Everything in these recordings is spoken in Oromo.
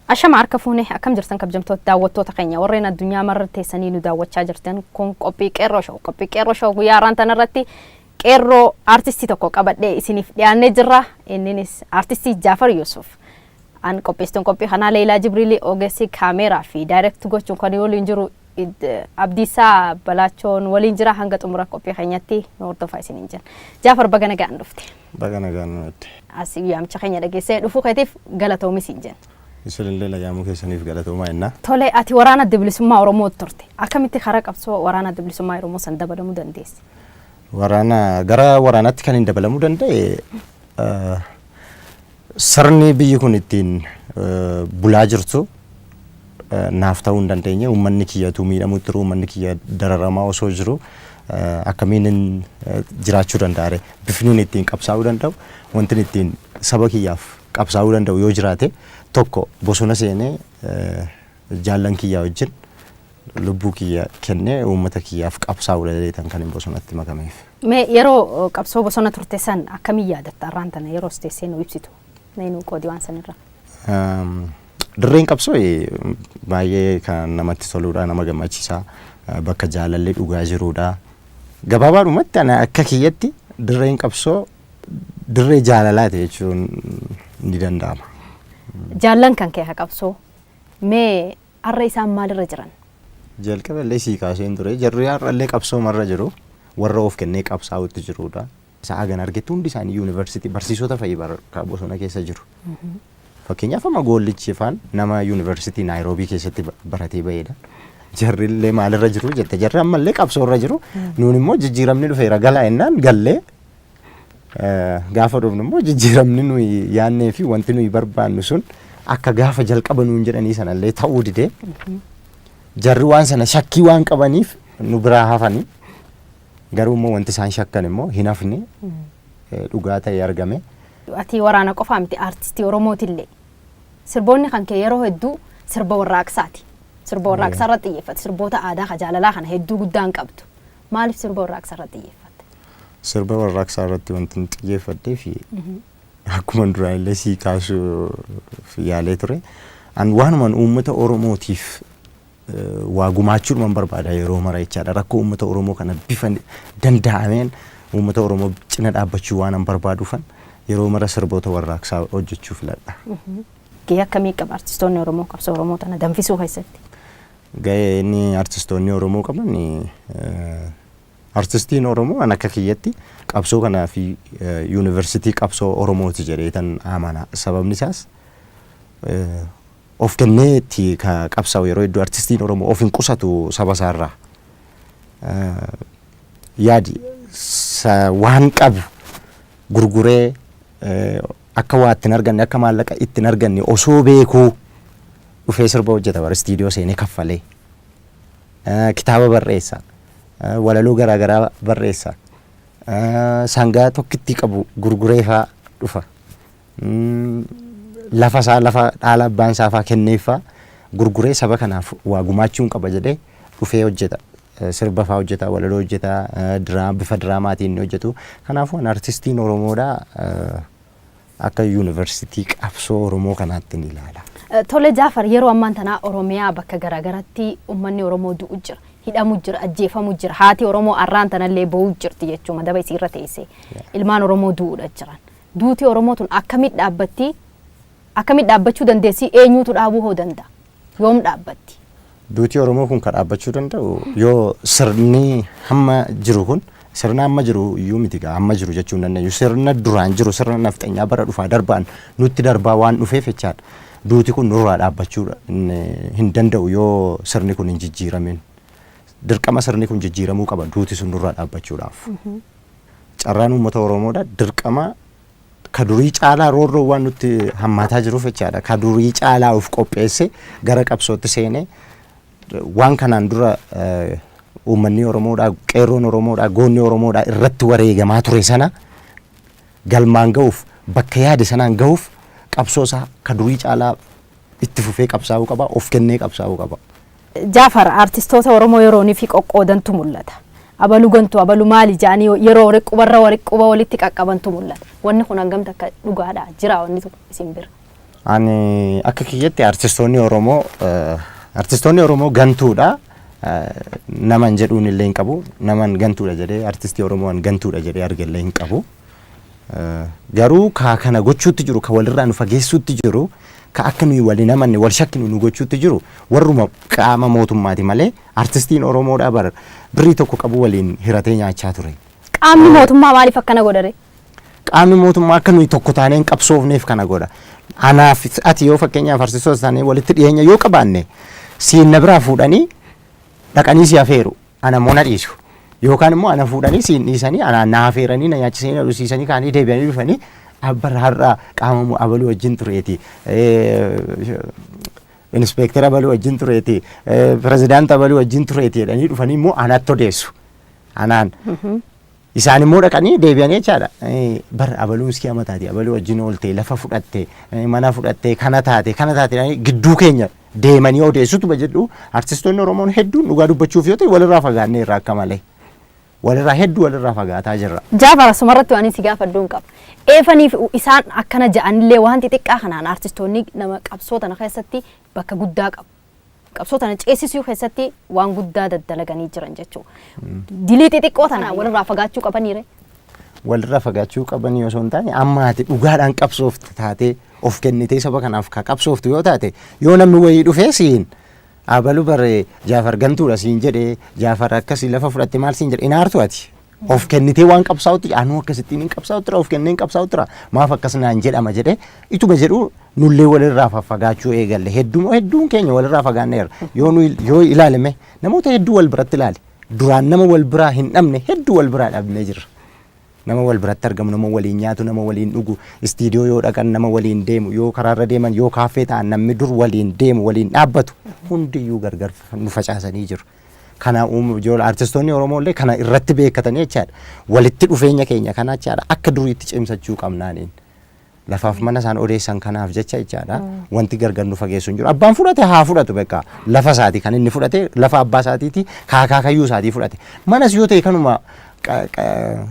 Ashama harka fuune, akkam jirtan kabajamtoota daawwattoota keenya warreen addunyaa marra teessanii nu daawwachaa jirtan? Kun qophii Qeerroo Show. Qophii Qeerroo Show guyyaa har'aan tanarratti qeerroo aartistii tokko qabadhee isiniif dhiyaannee jirra. Inninis aartistii Jaafar Yusuf. An qopheessituun qophii kanaa Leelaa Jibriilii, ogeessi kaameeraa fi direct gochuun kan waliin jiru Abdiisaa Balaachoon waliin jira. Hanga xumura qophii keenyatti nu hordofaa isiniin jenna. Jaafar, baga nagaan dhufte. Baga nagaan nutti. As yaamicha keenya dhageessee dhufuu keetiif galatoomis hin jenna. Isinillee yaamuu keessaniif galatoomaa jennaa. Tole, ati waraana Adda Bilisummaa Oromoo turte. Akkamitti karaa qabsoo waraana Adda Bilisummaa Oromoo san dabalamuu dandeesse? Waraana gara waraanaatti kan hin dabalamuu danda'e sirni biyyi kun ittiin bulaa jirtu naaf ta'uu hin dandeenye. Uummanni kiyyatu miidhamutti jiru, uummanni kiyya dararamaa osoo jiru akkamiin jiraachuu danda'a? Bifni ittiin qabsaa'uu danda'u, wanti ittiin saba kiyyaaf qabsaa'uu danda'u yoo jiraate tokko bosona seenee jaallan kiyyaa wajjin lubbuu kiyya kennee uummata kiyyaaf qabsaa'uu danda'eetan kan hin bosonatti makameef. Mee yeroo qabsoo bosona turte san akkamiin yaadatta har'aan tana yeroo teessee nu ibsitu? Mee nu qoodi waan sanirra. Dirreen qabsoo baay'ee kan namatti toludha, nama gammachiisa, bakka jaalalli dhugaa jirudha. Gabaabaadhumatti ana akka kiyyatti dirreen qabsoo dirree jaalalaati jechuun ni danda'ama. Jaallan kan kee qabsoo mee har'a isaan maalirra jiran? Jalqaba illee sii kaaseen ture. Jarri har'allee qabsoo marra jiru. Warra of kennee qabsaa'utti jirudha. Isa hagan argetti hundi isaanii yuunivarsiitii barsiisota fa'i bakka bosona keessa jiru. Fakkeenyaaf amma Goollichi faan nama yuunivarsiitii Naayiroobii keessatti baratee bahedha. Jarri illee maalirra jiru jette? Jarri ammallee qabsoorra jiru. Nuun immoo jijjiiramni dhufeera galaa jennaan gallee gaafa dhufnu immoo jijjiiramni nuyi yaannee fi wanti nuyi barbaannu sun akka gaafa jalqaba nuun jedhanii sanallee ta'uu didee, jarri waan sana shakkii waan qabaniif nu biraa hafanii, garuu immoo wanti isaan shakkan immoo hin hafne, dhugaa ta'ee argame. Ati waraana qofaa miti, aartistii Oromootillee. Sirboonni kan kee yeroo hedduu sirba warraaqsaati. Sirba warraaqsaa irratti xiyyeeffate. Sirboota aadaa ka jaalalaa kana hedduu guddaa hin qabdu. Maaliif sirba warraaqsaa irratti xiyyeeffatte? Sirba warraaqsaa irratti wanti hin xiyyeeffadhee fi akkuma duraan illee sii kaasuuf yaalee ture. An waanuman uummata Oromootiif waa gumaachuudhuman barbaada yeroo mara jechaadha. Rakkoo uummata Oromoo kana bifa danda'ameen uummata Oromoo cina dhaabbachuu waan an barbaaduufan yeroo mara sirboota warraaqsaa hojjechuu filadha. Gahee akkamii qaba artistoonni Oromoo qabsoo Oromoo tana danfisuu keessatti? Gahee inni artistoonni Oromoo qaban, artistiin Oromoo an akka kiyyatti qabsoo kanaa fi yuunivarsiitii qabsoo Oromooti jedheetan amana. Sababni isaas of kennee itti ka qabsaa'u. Yeroo hedduu artistiin Oromoo of hin qusatu saba isaarraa. Yaadi waan qabu gurguree akka waa ittiin arganne, akka maallaqa ittiin arganne osoo beekuu dhufee sirba hojjeta, bara istiidiyoo seenee kaffalee. Kitaaba barreessa. Walaloo garaagaraa barreessa. Sangaa tokkittii qabu gurguree faa dhufa. Lafa isaa, lafa dhaala abbaan isaa faa kenneeffaa gurguree saba kanaaf waa gumaachuun qaba jedhee dhufee hojjeta. Sirba faa hojjeta, walaloo hojjeta, bifa diraamaatiin ni hojjetu. Kanaafuu an artistiin Oromoodhaa akka yuunivarsiitii qabsoo Oromoo kanaatti ni ilaala. Tole Jaafar, yeroo ammaan tanaa Oromiyaa bakka garaagaraatti uummanni Oromoo du'u jira, hidhamu jira, ajjeefamu jira. Haati Oromoo arraan tanallee bo'uu jirti jechuudha madaba isiirra teessee. Ilmaan Oromoo du'uudha jiran. Duuti Oromoo tun akkamitti dhaabbatti? Akkamitti dhaabbachuu dandeessi? Eenyutu dhaabuu hoo danda'a? Yoom dhaabbatti? Duuti Oromoo kun kan dhaabbachuu danda'u yoo sirni hamma jiru kun, sirna amma jiru iyyuu miti gaa, amma jiru jechuu hin dandeenyu, sirna duraan jiru, sirna nafxanyaa bara dhufaa darbaan nutti darbaa waan dhufeef jechaadha. Duuti kun nurraa dhaabbachuu hin danda'u yoo sirni kun hin jijjiiramin. Dirqama sirni kun jijjiiramuu qaba duuti sun nurraa dhaabbachuudhaaf. Carraan uummata Oromoodha dirqama ka durii caalaa roorroo waan nutti hammaataa jiruuf jechaadha. Ka durii caalaa of qopheesse gara qabsootti seenee waan kanaan dura uummanni Oromoodhaa, qeerroon Oromoodhaa, goonni Oromoodhaa irratti wareegamaa ture sana galmaan ga'uuf, bakka yaade sanaan ga'uuf qabsoo isaa ka durii caalaa itti fufee qabsaa'uu qaba, of kennee qabsaa'uu qaba. Jaafar, artistoota Oromoo yeroo fi qoqqoodantu mul'ata. Abalu gantu, abalu maali jedhanii yeroo qubarra quba walitti qaqqabantu mul'ata. Wanni kun hangam takka dhugaadha? Jira wanni tokko isin bira? Ani akka kiyyatti artistoonni Oromoo gantuudha. Naman jedhuun illee hin qabu. Naman gantuudha jedhee, artistii Oromoo an gantuudha jedhee argellee hin qabu. Garuu ka kana gochuutti jiru, ka walirraa nu fageessuutti jiru, ka akka nuyi waliin amanne, wal shakkinu nu gochuutti jiru warruma qaama mootummaati malee artistiin Oromoodhaa bara birrii tokko qabu waliin hiratee nyaachaa ture. Qaamni mootummaa maaliif akkana godhare? Qaamni mootummaa akka nuyi tokko taanee hin qabsoofneef kana godha. Anaaf ati yoo fakkeenyaaf artistoota taanee walitti dhiyeenya yoo qabaanne, siin na biraa fuudhanii dhaqanii si afeeru, ana immoo na dhiisu. Yookaan immoo ana fuudhanii siin dhiisanii, anaan na afeeranii, na nyaachisanii, na dhugsiisanii, kaanii deebi'anii dhufanii, "Abbar har'a qaama abaluu wajjin tureeti. Inspeektara abaluu wajjin tureeti. Pirezidaanta abaluu wajjin tureeti" jedhanii dhufanii immoo anatti odeessu. Anaan. Isaan immoo dhaqanii deebi'anii jechaadha. "Bar abaluun si amataati, abaluu wajjin oolte, lafa fudhatte, mana fudhatte, kana taate, kana taate" jedhanii gidduu keenya deemanii odeessutu jedhu. Artistoonni Oromoon hedduun dhugaa dubbachuuf yoo ta'e walirraa fagaannee irraa akka malee. Walirraa hedduu walirraa fagaataa jirra. Jaafar, asumarratti waan si gaafadhu hin qaba. Eefaniif isaan akkana ja'anillee, waan xixiqqaa kanaan artistoonni nama qabsoo tana keessatti bakka guddaa qabu. Qabsoo tana ceesisuu keessatti waan guddaa daddalaganii jiran jechuudha. Dilii xixiqqoo tana walirraa fagaachuu qabaniire. Walirraa fagaachuu qabanii osoo hin taane, amma ati dhugaadhaan qabsooftu taatee, of kennitee saba kanaaf ka qabsooftu yoo taate, yoo namni wayii dhufee siin "Abalu bare Jaafar gantuudha" siin jedhee, "Jaafar akkasii lafa fudhatte" maal siin jedhe, inaartu ati. Of kennitee waan qabsaa'utti, "Anuu akkasittiin hin qabsaa'u tura, of kennee hin qabsaa'u tura, maaf akkas naan jedhama?" jedhee ituma jedhu, nullee walirraa faffagaachuu eegalle. Hedduu hedduun keenya walirraa fagaanneerra. Yoo nu yoo ilaalame, namoota hedduu wal biratti ilaale, duraan nama wal biraa hin dhabne hedduu wal biraa dhabnee jirra. Nama wal biratti argamu, nama waliin nyaatu, nama waliin dhugu, istiidiyoo yoo dhaqan nama waliin deemu, yoo karaarra deeman, yoo kaaffee ta'an, namni dur waliin deemu, waliin dhaabbatu hundiyyuu gargar nu facaasanii jiru. Kana uumu ijoollee artistoonni Oromoo illee kana irratti beekatanii jechaadha. Walitti dhufeenya keenya kana jechaadha akka duriitti cimsachuu qabnaaniin. Lafaaf mana isaan odeessan kanaaf jecha jechaadha. Wanti gargar nu fageessu hin jiru. Abbaan fudhate haa fudhatu, beekaa. Lafa isaati kan inni fudhate, lafa abbaa isaatiiti, kaakaakayyuu isaatii fudhate. Manas yoo ta'e kanuma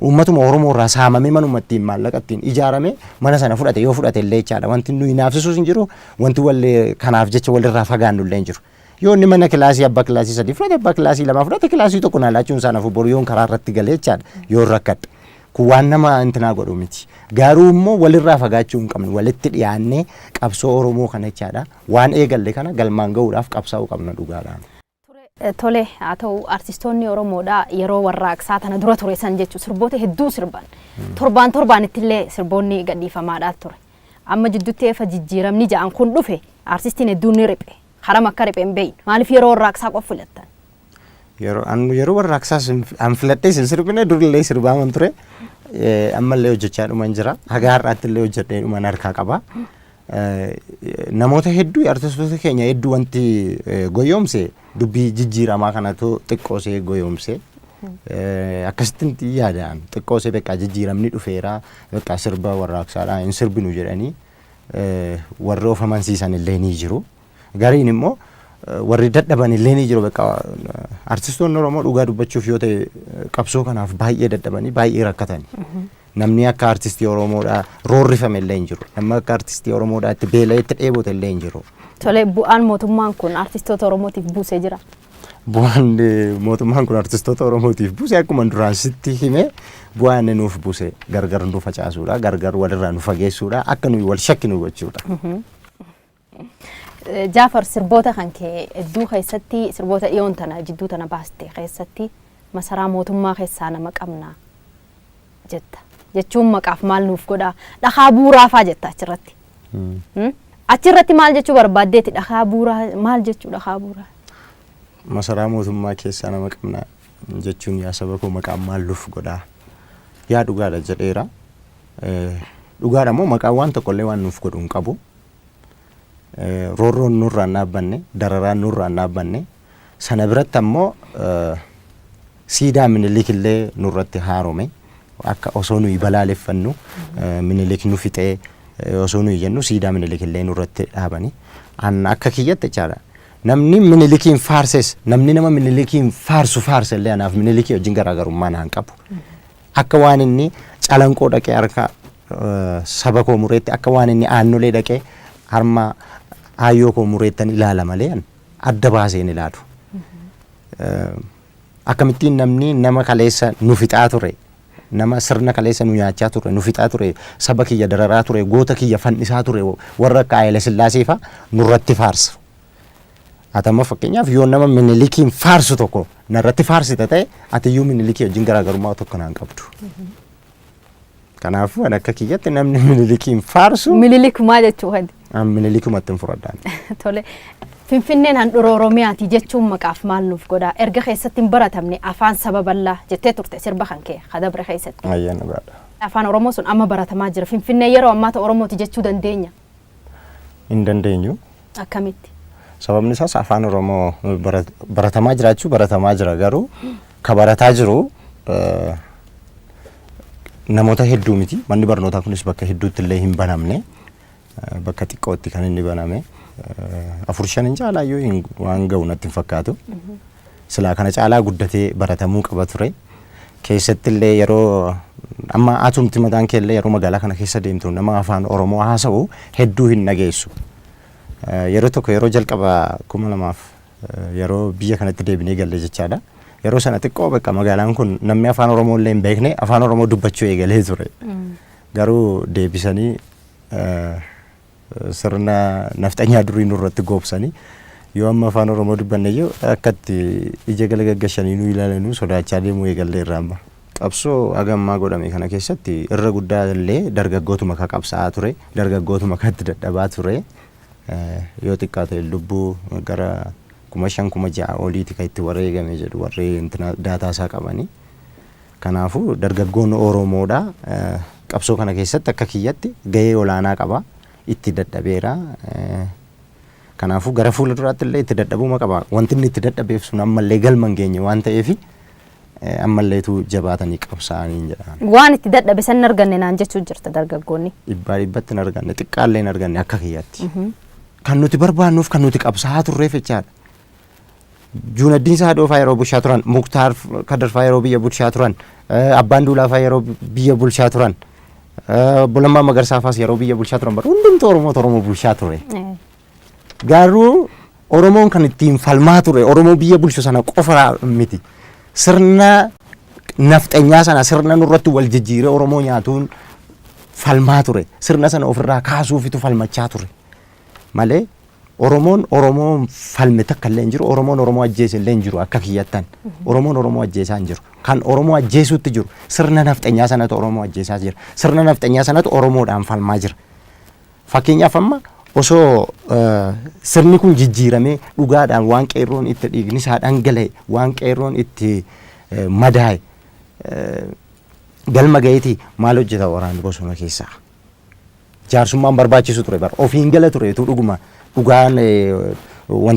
uummatuma Oromoo irraa saamamee, manuma ittiin maallaqa ittiin ijaarame mana sana fudhate yoo fudhate illee jechaadha. Wanti nuyi naafsisuus hin jiru, wanti wallee kanaaf jecha walirraa fagaannu illee hin jiru. Yoo inni mana kilaasii abbaa kilaasii sadii fudhate, abbaa kilaasii lama fudhate, kilaasii tokko naa laachuun isaa nafu boru yoon karaa irratti galee jechaadha, yoon rakkadhe. Kun waan nama intinaa godhu miti. Garuu immoo walirraa fagaachuu hin qabnu. Walitti dhiyaannee qabsoo Oromoo kana jechaadha. Waan eegalle kana galmaan gahuudhaaf qabsaa'uu qabna dhugaadhaan. Tole, haa ta'u, artistoonni Oromoodha yeroo warraaqsaa tana dura ture san jechuun sirboota hedduu sirban. Torbaan torbaanitti illee sirboonni gadhiifamaadhaa ture. Amma jidduutti efa jijjiiramni ja'an kun dhufe, artistiin hedduun ni riphe. Haram akka riphe hin beeynu. Maaliif yeroo warraaqsaa qofa filattan? Yeroo an yeroo warraaqsaas an filadhee sin sirbine, durillee sirbaaman ture. Ammallee hojjechaa dhuman jira. Haga har'aatti illee hojjedhee dhuman harkaa qaba. Namoota hedduu, artistoota keenya hedduu wanti goyoomse dubbii jijjiiramaa kanatu xiqqoosee goyoomse. Akkasitti yaadaan xiqqoosee beekaa jijjiiramni dhufeera, beekaa sirba warraaqsaadhaan hin sirbinu jedhanii warri of amansiisan illee ni jiru. Gariin immoo warri dadhaban illee ni jiru. Beekaa artistoonni Oromoo dhugaa dubbachuuf yoo ta'e qabsoo kanaaf baay'ee dadhabanii, baay'ee rakkatanii. Namni akka artistii Oromoodhaa roorrifame illee hin jiru. Namni akka artistii Oromoodhaa itti beela'ee itti dheebote illee hin jiru. Tole, bu'aan mootummaan kun artistoota Oromootiif buusee jira? Bu'aan mootummaan kun artistoota Oromootiif buuse, akkuma duraan sitti hime, bu'aan inni nuuf buuse gargar nu facaasuudha, gargar walirraa nu fageessuudha, akka nuyi wal shakkinu gochuudha. Jaafar, sirboota kan kee hedduu keessatti, sirboota dhiyoon tana jidduu tana baaste keessatti, "Masaraa mootummaa keessaa nama qabna" jetta. Jechuun maqaaf maal nuuf godhaa? Dhakaa buuraa faa jetta achirratti. Achirratti maal jechuu barbaaddeeti? Dhakaa buuraa maal jechuu, dhakaa buuraa? "Masaraa mootummaa keessaa nama qabna" jechuun, "Yaa saba koo, maqaan maal nuuf godhaa?" Yaa dhugaadha jedheera. Dhugaadha immoo, maqaan waan tokkollee waan nuuf godhu hin qabu. Roorroon nurraa hin dhaabbanne, dararaan nurraa hin dhaabbanne. Sana biratti ammoo siidaa Minilik illee nurratti haarome. Akka osoo nuyi balaaleffannu, "Minilik nu fixee" osoo nuyi jennu, siidaa Minilik illee nurratti dhaabani. An akka kiyyatti jechaadha. Namni Minilikiin faarses, namni nama Minilikiin faarsu faarse illee anaaf Minilikii wajjin garaagarummaa naan qabu. Akka waan inni Calanqoo dhaqee harka saba koo mureetti, akka waan inni Aannolee dhaqee Harma aayyoo koo mureettan ilaala malee adda baasee hin ilaalu. Akkamittiin namni nama kaleessa nu fixaa ture, nama sirna kaleessa nu nyaachaa ture, nu fixaa ture, saba kiyya dararaa ture, goota kiyya fannisaa ture, warra akka Haayile Sillaasee fa'a nurratti faarsu? Ati amma fakkeenyaaf yoo nama Minilikiin faarsu tokko narratti faarsita ta'e, ati iyyuu Minilikii wajjin garaagarummaa tokko naan qabdu. Kanaafuu ani akka kiyyatti namni Minilikiin faarsu Minilik maal jechuu hadi? An Minilikumatti hin fudhadhaan. Tole. Finfinneen handhuura Oromiyaati jechuun maqaaf maal nuuf godha? Erga keessatti hin baratamne afaan saba bal'aa jettee turte sirba kan kee kadabre keessatti. Ayyaan dhugaadha. Afaan Oromoo sun amma baratamaa jira. Finfinnee yeroo ammaa ta'u Oromooti jechuu dandeenya? Hin dandeenyu. Akkamitti? Sababni isaas afaan Oromoo baratamaa jiraachuu baratamaa jira, garuu ka barataa jiru namoota hedduu miti. Manni barnootaa kunis bakka hedduutti illee hin banamne. Bakka xiqqootti kan inni baname. Afur shan hin caalaayyuu hin waan ga'u natti hin fakkaatu. Silaa kana caalaa guddatee baratamuu qaba ture. Keessatti illee yeroo amma atumti mataan kee illee yeroo magaalaa kana keessa deemtu nama afaan Oromoo haasa'u hedduu hin dhageessu. Yeroo tokko yeroo jalqaba 2000 yeroo biyya kanatti deebinee galle jechaadha. Yeroo sana xiqqoo bakka magaalaan kun namni afaan Oromoo illee hin beekne afaan Oromoo dubbachuu eegalee ture. Garuu deebisanii sirna nafxanyaa durii nurratti goobsanii yoo amma afaan Oromoo dubbanne iyyuu akkatti ija gala gaggashanii nu ilaalanuu sodaachaa deemuu eegallee irraa amma. Qabsoo hagammaa godhame kana keessatti irra guddaa illee dargaggootuma ka qabsaa'aa ture, dargaggootuma ka itti dadhabaa ture. Yoo xiqqaate lubbuu gara 5000 6000 oliiti kan itti wareegame jedhu warri daataa isaa qabanii. Kanaafuu dargaggoon Oromoodha. Qabsoo kana keessatti akka kiyyatti gahee olaanaa qaba. Itti dadhabeera. Kanaafuu gara fuula duraatti illee itti dadhabuma qaba. Wanti inni itti dadhabeef sun ammallee galma hin geenye waan ta'eef ammalleetu jabaatanii qabsaa'anii jedha. Waan itti dadhabe san hin arganne naan jechuu jirta dargaggoonni. Dhibbaa dhibbatti hin arganne, xiqqaallee hin arganne akka kiyyaatti. Kan nuti barbaannuuf kan nuti qabsaa'aa turreef jechaadha. Juunaddiin Saadoo fa'aa yeroo bulchaa turan, Muktaar Kadir fa'aa yeroo biyya bulchaa turan, Abbaan Duulaa fa'aa yeroo biyya bulchaa turan, Obbo Lammaa Magarsaa fa'aas yeroo biyya bulchaa turan, bara hundumtuu Oromoota Oromoo bulchaa ture. Garuu Oromoon kan ittiin falmaa ture Oromoo biyya bulchu sana qofa miti. Sirna nafxanyaa sana, sirna nurratti wal jijjiiree Oromoo nyaatuun falmaa ture. Sirna sana ofirraa kaasuufitu falmachaa ture. Malee Oromoon Oromoo falme takka illee hin jiru. Oromoon Oromoo ajjeese illee hin jiru akka kiyyattan. Oromoon Oromoo ajjeesaa hin jiru. Kan Oromoo ajjeesuutti jiru sirna nafxanyaa sanatu Oromoo ajjeesaa jira. Sirna nafxanyaa sanatu Oromoodhaan falmaa jira. Fakkeenyaaf amma osoo sirni kun jijjiiramee dhugaadhaan waan qeerroon itti dhiigni isaa dhangala'e, waan qeerroon itti madaa'e galma ga'eeti, maal hojjeta waraanni bosona keessaa? Jaarsummaan barbaachisu ture bara. Ofiin gala ture utuu dhuguma dhugaan wanti